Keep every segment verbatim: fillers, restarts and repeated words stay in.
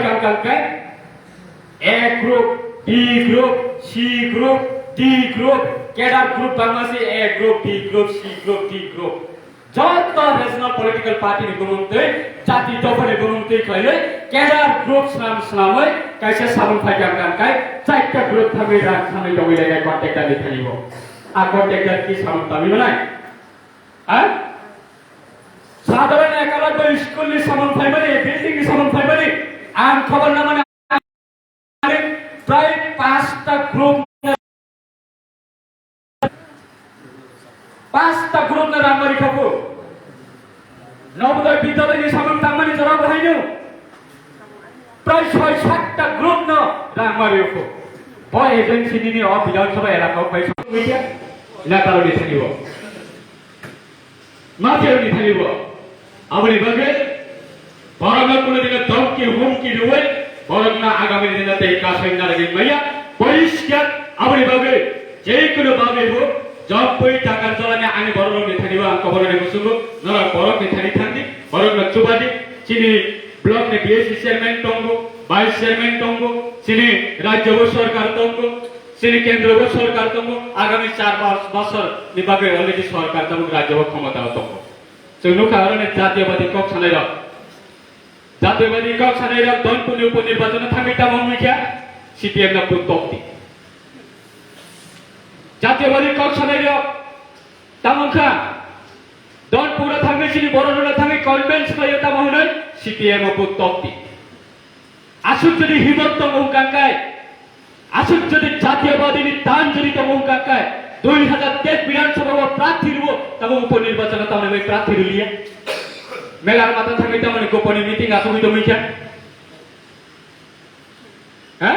Kang kang khe A group, B group, C group, D group, cadre group bangma se A group, B group, C group, D group. Joto regional political party ni bumung twi, jati dopha ni bumung twi khlaiwi cadre group swnam swnamwi kaisa samung phai kang kang khai chaita group thangwi rang thangwi tongwi lai contractor ni thani bo. A contractor ki samung tangwi manai? Ha? Sadharan ekalabai school ni samung phaimani, building ni samung phaimani, ang khobor na mani prai pasta group, pasta group na rang mari khabu. Nobodoy Vidyalaya ni samung tangmani jora bo haino prai soi satta group no rang mari kho. Bo agency nini o Bidhan Sabha elaka o pai song media na karo ni thani bo. Mafia ni thani bo. Aboni bagwi borokno kuno dino dhamki humki rwui borokno agami dino tei kasai narwgwi maya. Poriskar aboni bagwi je kuno bagwi bo Jampui Takarjalani ani borokni thani bo ang koborani muchungo norok borokni thani thangdi, borokno chubadi. Chini block ni B S C chairman tongo, vice chairman tongo, chini rajya bo sorkar tongo, chini kendro bo sorkar tongo, agami char pas bosor ni bagwi already sorkar tabuk rajya bo khomota o tongo. Chwng nukha oro ni jatiyabadi kok sanai rok. Jatiyabadi kok sanai rok Donpur ni upor nirbachon thangwi tamo wngkha C P M no put tok di. Jatiyabadi kok sanai rok tamo wngkha Donpur o thangwi chini borok rok thangwi convince khlai tamo hwnwi C P M o put tok di. Aswk jodi himot tongo hwnkha khe, aswk jodi jatiyabadi ni tan jodi tongo hwnkha khe, dui hazar teis Bidhan Sabha o prarthi rwo, tamo upor nirbachon o tamni bai prarthi rwliya. Mela mata thangwi tamni goponi meeting asugwi tongwi kha. Ha?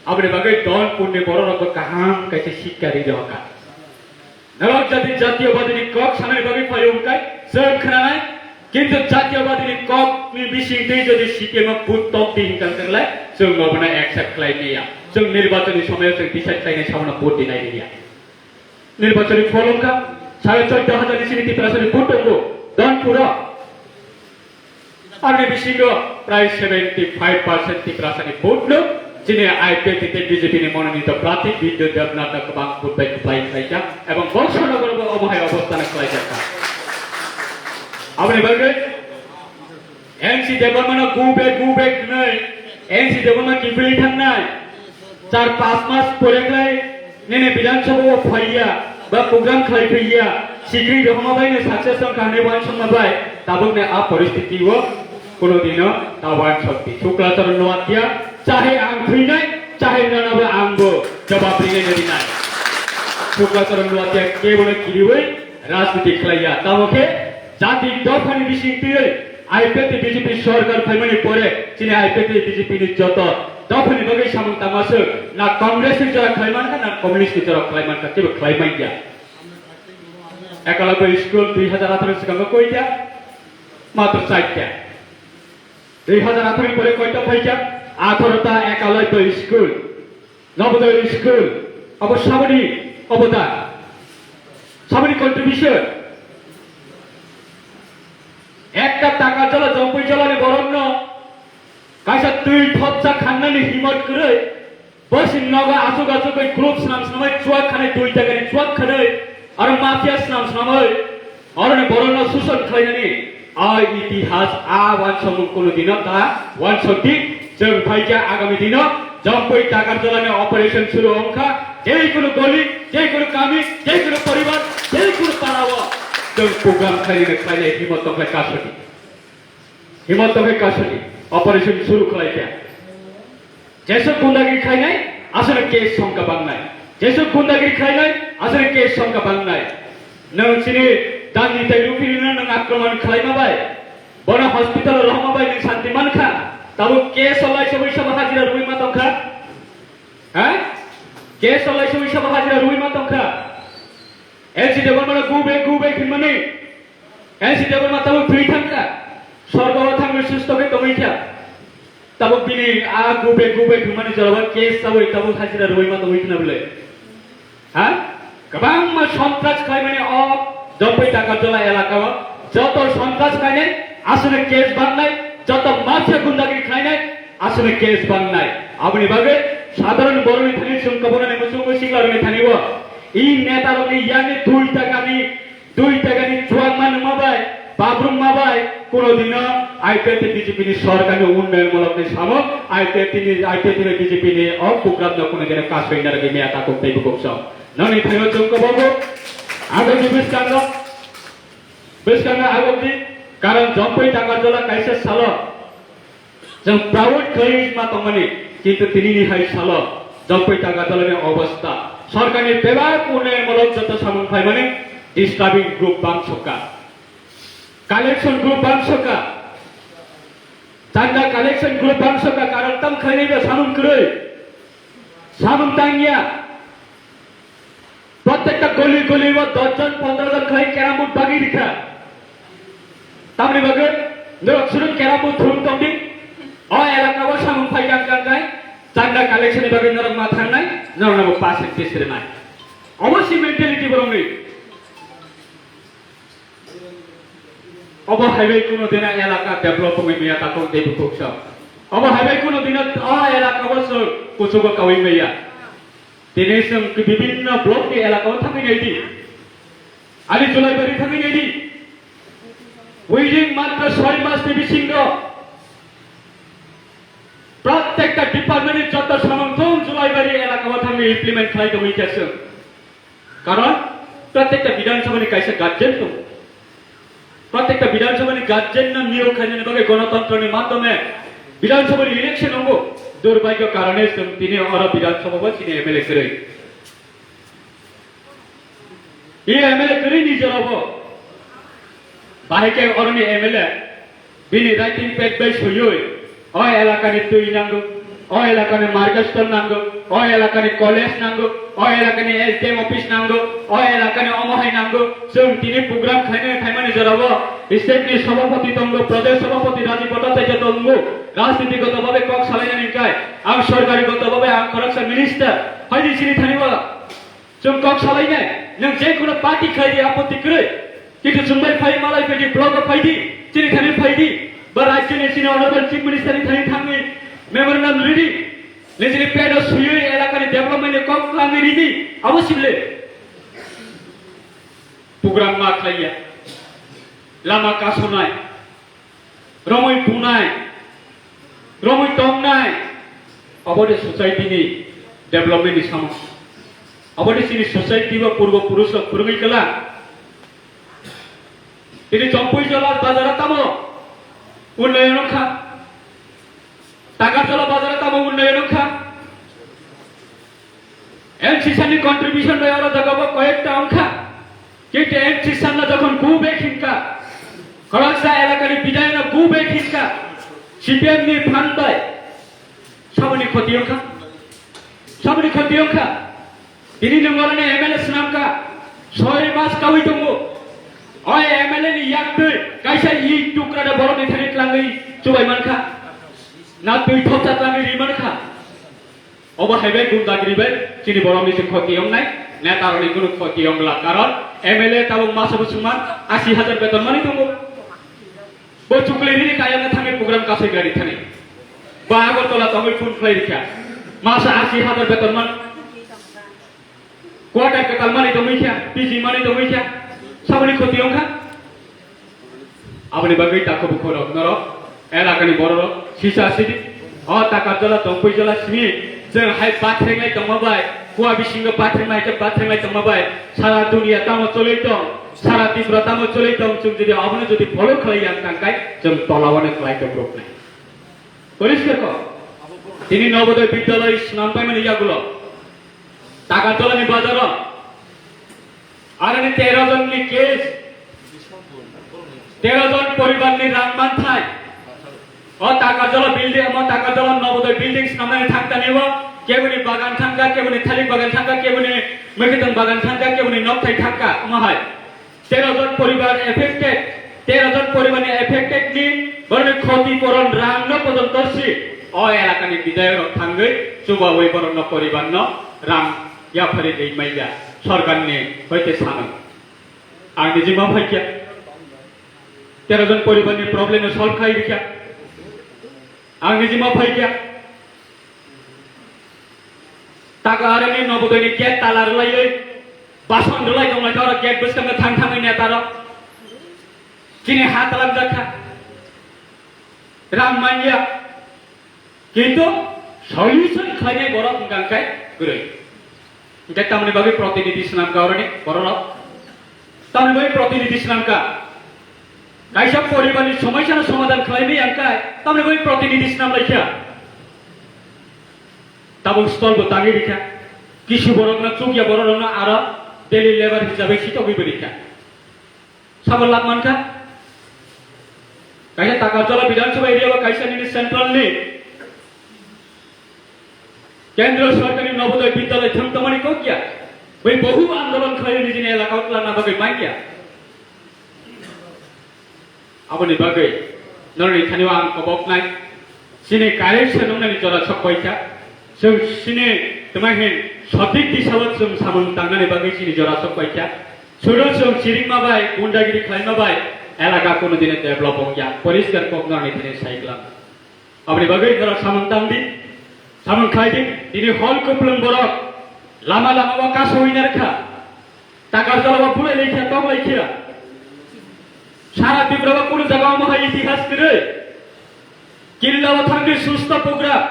Aboni bagwi Donpur ni borok rok kaham kaisa sikka ri rokha. Norok jodi jatiyabadi ni kok sanani bagwi phaio hwnkhe chwng khwnanai, kintu jatiyabadi ni kok ni bising twi jodi C P M o put tok di hwnkha hwnkhe chwng obono accept khlai maya. Chwng nirbachon ni somoyo chwng decide khlainai sabono put dinai liya. Nirbachon ni pholong kha, sare choddo hazar ni simi Tiprasa ni put tongo Donpur o. Ani bisingo prai seventy five percent Tiprasani vote no chini I P F T tei B J P ni mononito prarthi Bidyu Debnath no kwbang vote bai kwplai khlaijak ebong Bongsonogor bo omo hai obostha no khlaijak kha. Aboni bagwi N C Debbarma no go back, go back hwnwi N C Debbarma kiphilwi thangnai. Char pas mas pore khlai nini Bidhan Sabha o phaiya ba program khlai phiya, sikri rohorma bai ni success wngkha hwnwi uansukma bai tabuk ni a poristiti o kuno dino ta uansukdi. Shukla Charan Noatia, chahe ang thwinai, chahe nana ba ang bo jawab rinai na rinai. Shukla Charan Noatia kebono kiriwi rajniti khlaiya. Tamo khe jati dophani bising twiwi I P F T B J P sorkar phaimani pore chini I P F T B J P ni joto dophani bagwi samung tangmaswk na Congress ni jora khlai mankha na Communist ni jora khlai mankha, kebo khlai manya. Ekalabai school dui hazar atharo sikango koita? Matro chaita. Dui hazar atharo ni pore koita phaikha? Atharo ta Ekalabai school. Navodaya school, abo saboni obodan, saboni contribution. Ekta Takarjala, Jampui jala ni borok no kaisa twi thopsa khangnani himot kwrwi, bosi nogo asuk asuk bai group swnam swnamwi chuak khanai, dui taka ni chuak khanai, aro mafia swnam swnamwi, Oroni borokno suson khlainani a itihas, a wansokmung kunu dino ta wansokdi. Chwng phaikha agami dino Jampui Takarjalani operation suru wngkha. Jeikunu goli, jeikunu kami, jeikunu poribar, jeikunu parao chwng program khlainani khlainai himot tongkha kasudi. Himot tongwi kasuni operation suru khlai kha. Jesuk gundagiri khlainai, aswkno case songkha bangnai. Jesuk gundagiri khlainai, aswkno case songkha bangnai. Nwng chini dandi tei ruphirino nwng akromon khlaima bai, bono hospital rohorma bai nwng santi mankha. Tabuk case o laisogwi sabo hajira rwui ma tongkha. Ha? Case o laisogwi sabo hajira rwui ma tongkha. N C Debbarmano go back, go back hinmani. N C Debbarma tabuk thwi thangkha, sorgo o thangwi susto khe tongwi kha. Tabuk bini a gube gube thwngmani jorao case chawi tabuk hajira rwui ma tongwi khna bwle. Ha? Kwbangma sontras khlaimani o Jampui Takarjala elaka o. Joto sontras khlainai, aswkno case bangnai, joto mafia gundagiri Aswkni case bangnai. Aboni bagwi sadharon borokni thani chwng kwbangma muchungo siklarokni thani o. I netarokni yani dui takani, dui takani chuwakma nungma bai, babrumma bai, kuno dino I P F T B J P ni sorkarni unnayonmulokni samung, I P F T ni, I P F T ni B J P ni o programno kuno dino kasoi narwgwi maya takhuk tei bukhuk song. Noni thani o chwng kwbangma. Agoni bwskango, bwskango agomdi, karon Jompui Takarjala kaisa salo. Chwng proud khlaiwi ma tongmani, kintu tinini hai salo Jompui Takarjalani obostha, sorkarni bebak unnayonmulok joto samung phaimani disturbing group bangsokha, collection group bangsokha, chanda collection group bangsokha, karon tam khlainai ba samung kwrwi, samung tangya. Protekta goli goli o dos jon pondro jon khlai carrom board bagwi rikha. Tamni bagwi norok suru carrom board thum tongdi. O elaka o samung phai kang kang kai. Chanda collection ni bagwi norok ma thangnai, norok nabo percentage rinai. Obo si mentality borokni. Obo hai bai kuno dina elaka develop wngwi maya takhuk tei bukhuk song. Obo hai bai kuno dina o elaka o chwng kuchugo kaui maya. Tini chwng bibinno block ni elaka o thangwi naidi. Ani Julaibari thangwi naidi. Within matro soi mas ni bisingo protekta department ni joto samung thung Julaibari elaka o thangwi implement khlai tongwi khe chwng. Karon protekta Bidhan Sabha ni kaisa guardian tongo. Protekta Bidhan Sabha ni guardian no niyok khainani bagwi gonotontro ni madhyome Bidhan Sabha ni election wngo. Durbhagyo karone chwng tini oro Bidhan Sabha bo chini M L A kwrwi. I M L A kwrwi ni jorabo bahai khe oroni M L A bini writing pad bai swiwi, o elakani twi nango, o elakani market store nango, o elakani college nango, o elakani S D M office nango, o elakani omo hai nango. Chwng tini program khainani phaimani jorabo state ni sabhapati tongo, pradesh sabhapati Rajiv Bhattacharya tongo. Rajniti goto bhabe kok salainani hwnkhe ang sorkari goto bhabe ang khoroksa minister, phaidi chini thani wala. Chwng kok salainai, nwng je kheno party khlai di, apotti kwrwi. Kintu chwng bai phai, malai phai di, block o phai di, chini thani phai di. Ba rajyo ni chini honorable chief minister ni thani thangwi memorandum ridi. Nijini pad o swiwi elaka ni development ni kok langwi ridi. Abo sible. Program ma khlaiya. Lama kasonai. Romwi bunai, romwi tongnai, abo de society ni development ni samung. Abo de chini society bo purbo purush rok phwrwngwi kwla. Tini Chompui Jola bazar o tamo unnayon wngkha, Takarjala bazar o tamo unnayon wngkha. M C C ni contribution bai oro jaga bo koyekta wngkha. Kintu M C C no jokhon go back hinkha, khoroksa elakani bidayano go back hinkha, C P M ni phan bai saboni khoti wngkha, saboni khoti wngkha. Tini nwng oroni M L A swnamkha, soi mas kaui tongo. O M L A ni yaktwi kaisa i tukra da borokni thani tlangwi chubai mankha, na twi thopsa tlangwi ri mankha. Obo hai bai gundagiri bai chini borok ni se khoti wngnai, neta rok ni kunu khoti wngla, karon M L A tabuk masa bwswk man asi hajar beton mani tongo. Bo chukli rini kaya na thangwi program kasai gari thani. Ba Agartala tongwi phone khlai rikha. Masa asi hajar beton man. Quarter kwtal mani tongwi kha, P G mani tongwi kha. Saboni khoti wngkha. Aboni bagwi takhuk bukhuk rok norok, elakani borok rok, sisa sidi. O Takarjala, Chompui Jola simi, chwng hai pathreng lai tongma bai, kua bisingo pathreng lai khe pathreng lai tongma bai, sara dunia tamo choli tong, sara Tripura tamo choli tong, chwng jodi abono jodi follow khlai yang tang kai, chwng tola wano khlai tong rok nai. Poriskar kok. Tini Nobodoy Bidyalay swnam paimani yagulo. Takarjala ni bazaro. Aroni tero jon ni case. Tero jon poribar ni rang manthai. O Takarjala building, o Takarjala Nobodoy building swnamnani thangtani o. Keboni bagan thangka, keboni thalik bagan thangka, keboni mwkhwtwng bagan thangka, keboni nokthai thangka. Omo hai. Tero jon poribar affected, tero jon poribarni affected ni borokni khoti puron rang no pojonto si o elakani bidayok rok thangwi chubawi borokno poribarno rang yaphari rwi maiya sorkarni hoite sanwi. Ang niji ma phaikya. Tero jon poribarni problem no solve khai rikya. Ang niji ma phaikya. Taka aroni Nobodoini gate tala rwlaiwi, bason rwlai tonglaikha oro gate bwskango thang thangwi netarok. Chini ha talangjak kha. Rang manya. Kintu solution khlainai borok hwnkha hwnkhe kwrwi. Hwnkhe tamni bagwi protinidhi swnamkha oroni bororok? Tamni bagwi protinidhi swnamkha? Kaisa poribarni somosyano somadhan khlaimaya hwnkhe tamni bagwi protinidhi swnamlaikha? Tabuk stall bo tangwi rikha. Kisu borokno chukya bororokno aro daily labour hisabe sitogwi bo rikha. Sabo lab mankha? Kaisa Takarjala Bidhan Sabha area o kaisa nini central ni Kendra Sarkar ni Nobodoy Bidyalay thwng tongmani kok ya. Bai bohu andolon khlai nijini elaka o twlangna bagwi man ya. Aboni bagwi norni thani o ang koboknai. Chini correction wngnani jora sok paikha. Chwng chini tma hin sothik disao chwng samung tangnani bagwi chini jora sok paikha. Sudu chwng chiringma bai, gundagiri khlaima bai, elaka kono dine develop wngya. Poriskar kok norni thani sai klang. Aboni bagwi norok samung tang di, samung khlai di. Tini hol kuplung borok lama lama o kaso wngya rwkha. Takarjala o bulai laikha, tok laikha. Sara Tripura o kunu jaga omo hai itihas kwrwi. Killa o thangdi susto program,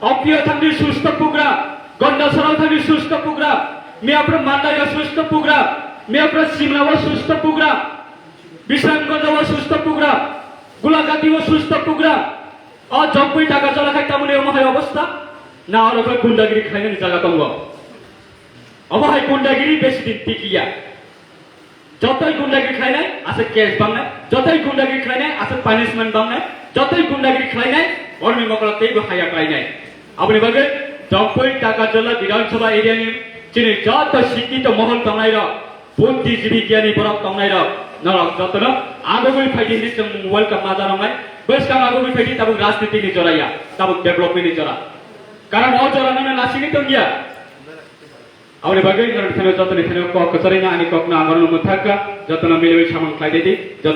Okti o thangdi susto program, Gondasara o thangdi susto program, Miapra Mandai o susto program, Miapra Simla o susto program, Bisramganj o susto program, Gulagati o susto program. O jokboi Takarjala khai tamoni omo hai obostha? Na oro khai gundagiri khlainani jaga tongo? Omo hai gundagiri besi din tikiya. Jotoi gundagiri khlainai, aswk case bangnai, jotoi gundagiri khlainai, aswk punishment bangnai, jotoi gundagiri khlainai, borokni mokolo teibo haya khlainai. Aboni bagwi Dompui Takarjala Bidhan Sabha area ni chini joto sikkito mohol tongnai rok, buddhijibi giyani borok tongnai rok, norok jotono agogwi phaidi hinwi chwng welcome ma janoknai. Bwskang agogwi phaidi, tabuk rajniti ni jora ya, tabuk development ni jora. Karon o jora nono nasini tongya. Aboni bagwi norok thani jotoni thani kok kwcharwi na ani kokno ang norokno mwthakha, jotono milwi samung khlai di, joto